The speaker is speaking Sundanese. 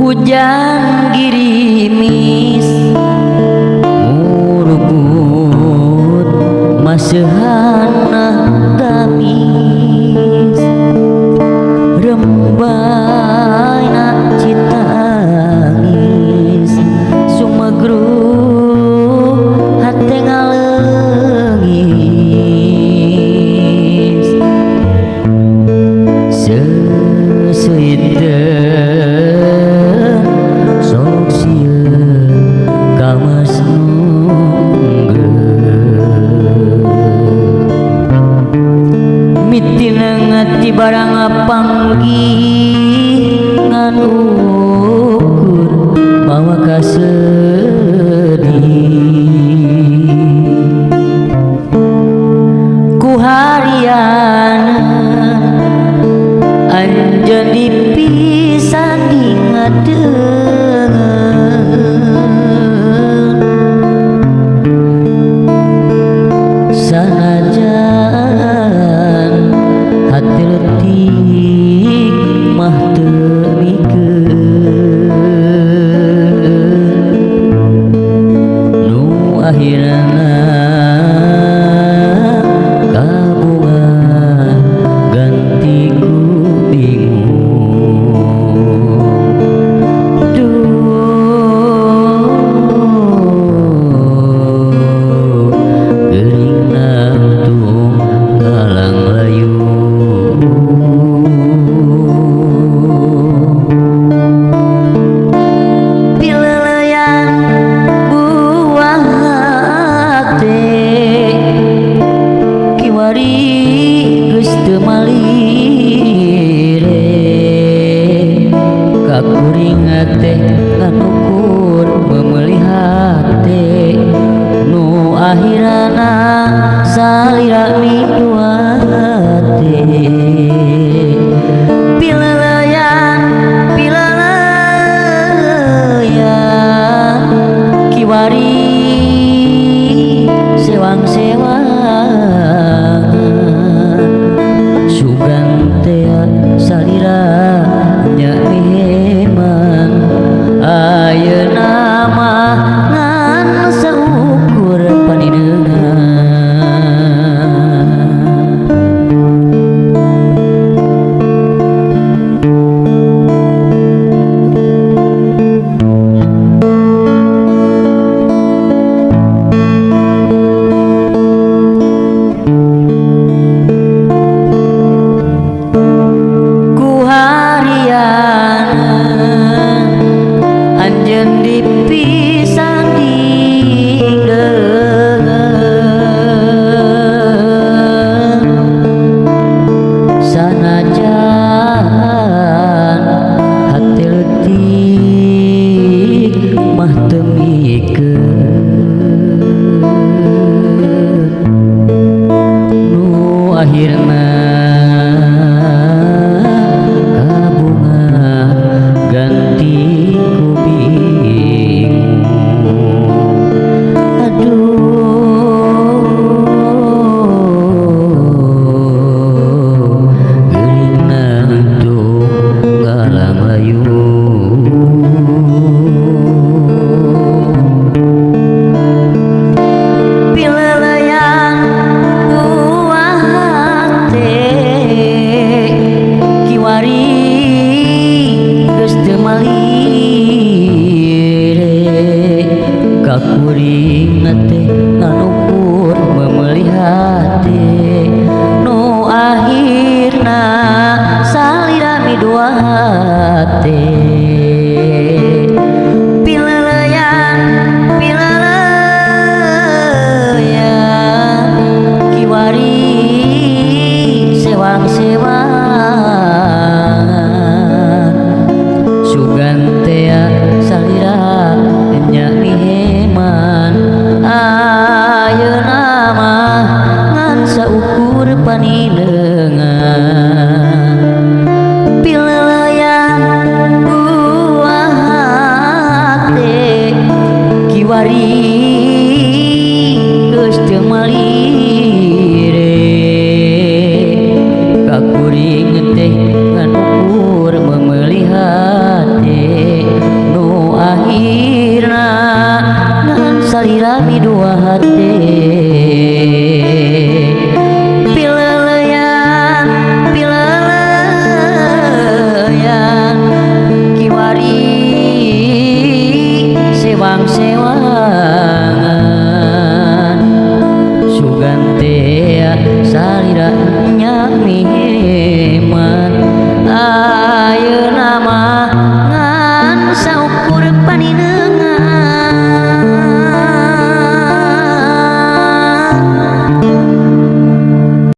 Hujan girimis murugut masehana tamis rembayna citangis sumegruk hate ngaleungis seseuiteun sok sieun ka Mas nunggeun mitineng ti barang panggih ngan ukur mawa kasedih ku hariana anjeun dipisan dingadeungeun sanajan hati leutik mah teu mikeun nu akhirna kabunga ganti ku bingung. Duh geuring nangtung ngalang layu pileleyan buah hate kiwari geus teu malire ka kuring teh ngan ukur memeuli hate nu akhirna salira midua hate pileleyan pileleyan kiwari sewang-sewangan sugan teh salira nya miheman ayeuna mah ngan saukur panineungan. Ku hariana anjeun dipisan dingdeungeun sanajan hate leutik mah teu mikeun nu akhirna kabunga ganti ku bingung. Aduh geuring nangtung ngalang layu pileleyan buah hate kiwari geus teu malire ka kuring teh ngan ukur memeuli hate nu akhirna salira midua hate pileleyan pileleyan kiwari sewang-sewangan sugan teh salira nya miheman ayeuna mah ngan saukur panineungan pileleyan buah hate kiwari geus teu malire ka kuring Kuring teh.